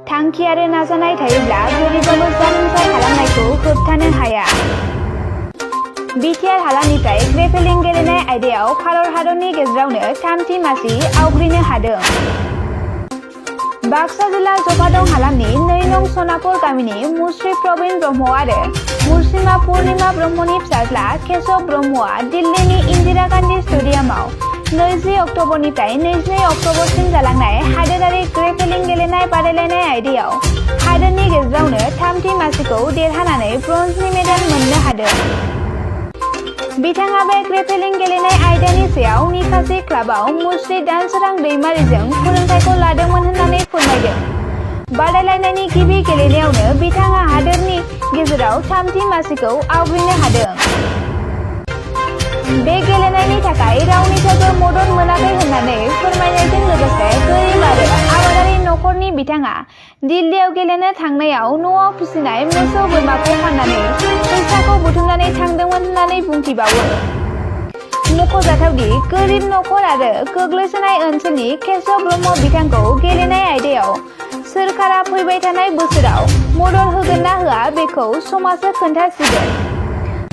थांखि आरो नाजानाय थायोब्ला बोरैबाबो जाफुंसार खालामनायखौ होबथानो हाया। बिटिआर हालामनिफ्राय ग्रेपेलिं गेलेनाय आयदायाव भारत हादरनि गेजेरावनो थामथि मासि आवग्रिनो हादों। बाक्सा जिल्ला जफादं हालामनि 2 नं सनापुर गामिनि मुस्रि प्रबीण ब्रह्म आरो मुस्रिमा पुर्णिमा ब्रह्मनि फिसाज्ला केशव ब्रह्मआ दिल्लीनि इन्दिरा गान्धी स्टेडियामाव 20 अक्ट'बरनिफ्राय 22 अक्ट'बरसिम जालांनाय हादोरारि ग्रेपेलिं गेलेनाय बादायलायनाय आयदायाव हादोरनि गेजेरावनो थामथि मासिखौ देरहानानै ब्रन्जनि मेडेल मोननो हादों। बिथाङा बे ग्रेपेलिं गेलेनाय आयदानि सायाव निकासी क्लाबाव मुस्रि दानसोरां दैमारिजों फोरोंथायखौ लादोंमोन होननानै फोरमायदों। बादायलायनायनि गिबि गेलेनायावनो बिथाङा हादोरनि गेजेराव थामथि मासिखौ आवग्रिनो हादों। बे गेलेनायनि थाखाय रावनिफ्रायबो मदद मोनाखै होननानै फोरमायनायजों लोगोसे गोरिब आरो आबादारि नखरनि बिथाङा दिल्लीयाव गेलेनो थांनायाव न'आव फिसिनाय मोसौ बोरमाखौ फाननानै फैसाखौ बुथुमनानै थांदोंमोन होननानै बुंथिबावो। मख'जाथावदि गोरिब नखर आरो गोग्लैसोनाय ओनसोलनि केशव ब्रह्म बिथांखौ गेलेनाय आयदायाव सोरखारा फैबाय थानाय बोसोराव मदद होगोन ना होआ बेखौ समाजो खोन्थासिगोन।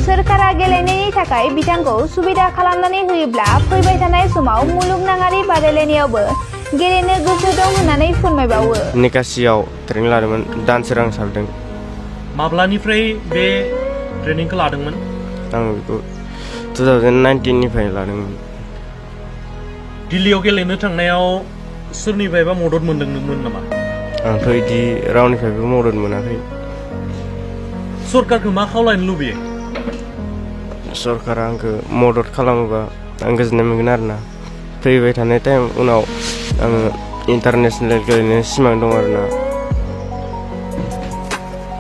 सोरखारा गेलेनायनि थाखाय बिथांखौ सुबिदा खालामनानै होयोब्ला फैबाय थानाय समाव मुलुगनाङारि बादायलायनायावबो गेलेनो गोसो दं होननानै फोरमायबावो। निकासियाव ट्रेनिं लादोंमोन, दानसोरां सारदों। माब्लानिफ्राय बे ट्रेनिंखौ लादोंमोन? आं बेखौ 2019 निफ्राय लादोंमोन। दिल्लीयाव गेलेनो थांनायाव सोरनिफ्रायबा मदद मोनदोंमोन नामा? आंथ' बिदि रावनिफ्रायबो मदद मोनाखै। सरकारखौ मा खावलायनो लुबैयो? सरकारा आंखौ मदद खालामोबा आं गोजोननाय मोनगोन आरोना। फैबाय थानाय टाइम उनाव आङो इन्टारनेसनेल गेलेनो सिमां दं आरोना।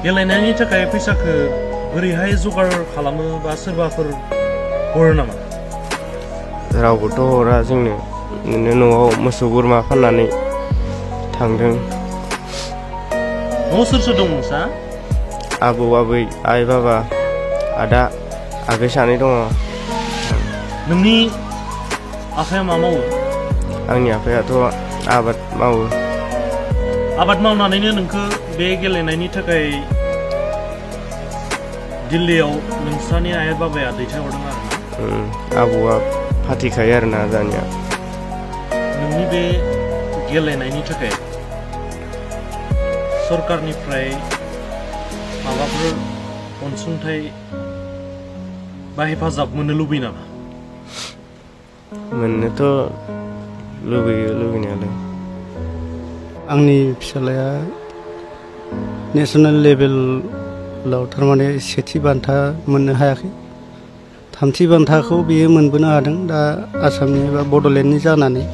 गेलेनायनि थाखाय फैसाखौ बोरैहाय जगार खालामो बा सोरबाफोर हरो नामा? रावबोथ' हरा जोंनो, न'आव मोसौ बोरमा फाननानै थांदों। न'आव सोर सोर दं नोंसा? आबौ आबै, आइ बाबा, आदा आगै सानै दङ। नोंनि आफाया मा मावो? आंनि आफायाथ' आबाद मावो। आबाद मावनानैनो नोंखौ बे गेलेनायनि थाखाय दिल्लीयाव नोंस्रानि आइ बाबाया दैथायहरदों आरो आबौआ फाथिखायो आरोना दानिया। नोंनि बे गेलेनायनि थाखाय सरकारनिफ्राय माबाफोर अनसुंथाइ बा हेफाजाब मोननो लुबैयो नामा? मोननोथ' लुबैयो लुबैनायालाय। आंनि फिसालाया नेसनेल लेभेलाव थारमाने सेथि बान्था मोननो हायाखै। थामथि बान्थाखौ बियो मोनबोनो हादों दा आसामनि बा बड'लेण्डनि जानानै।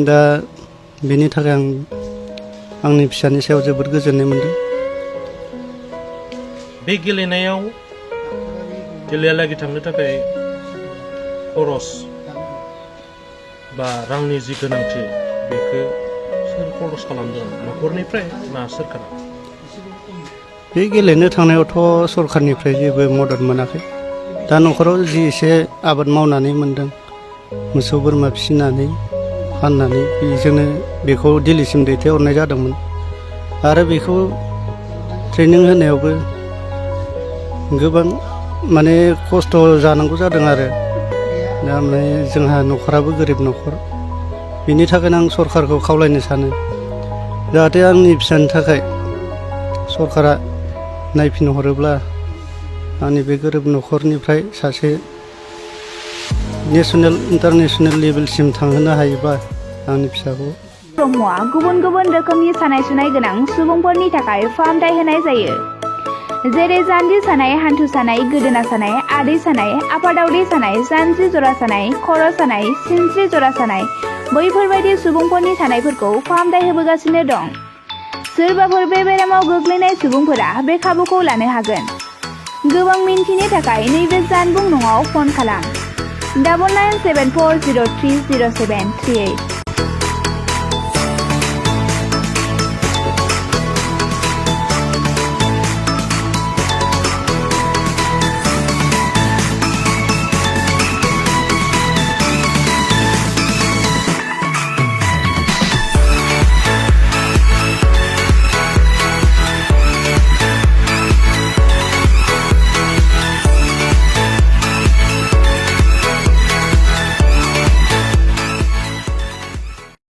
दा बेनि थाखाय आं आंनि फिसानि सायाव जोबोद गोजोननाय मोनदों। बे गेलेनायाव दिल्लीयालागै थांनो थाखाय खरस बा रांनि जि गोनांथि बेखौ सोर खरस खालामदों? न'खरनिफ्राय ना सोरखारा? बे गेलेनो थांनायावथ' सरखारनिफ्राय जेबो मदद मोनाखै। दा न'खराव जि एसे आबाद मावनानै मोनदों, मोसौ बोरमा फिसिनानै फाननानै बेजोंनो बेखौ दिल्लीसिम दैथायहरनाय जादोंमोन। आरो बेखौ ट्रेनिं होनायावबो गोबां माने खस्थ' जानांगौ जादों आरो। दा माने जोंहा न'खराबो गोरिब न'खर। बेनि थाखायनो आं सरखारखौ खावलायनो सानो जाहाथे आंनि फिसानि थाखाय सरकारा नायफिनहरोब्ला आंनि बे गोरिब न'खरनिफ्राय सासे नेसनेल इन्टारनेसनेल लेभेलसिम थांहोनो हायोबा आंनि फिसाखौ। ब्रह्मआ गुबुन गुबुन रोखोमनि सानाय सुनाय गोनां सुबुंफोरनि थाखाय फाहामथाय होनाय जायो। जेरै जान्जि सानाय, हान्थु सानाय, गोदोना सानाय, आदै सानाय, आफादावदै सानाय, जानजि जरा सानाय, खर' सानाय, सिनस्रि जरा सानाय बैफोरबायदि सुबुंफोरनि सानायफोरखौ फाहामथाय होबोगासिनो दं। सोरबाफोर बे बेरामाव गोग्लैनाय सुबुंफोरा बे खाबुखौ लानो हागोन। गोबां मिन्थिनो थाखाय नैबे जानबुं नङाव फन खालाम 9974030738।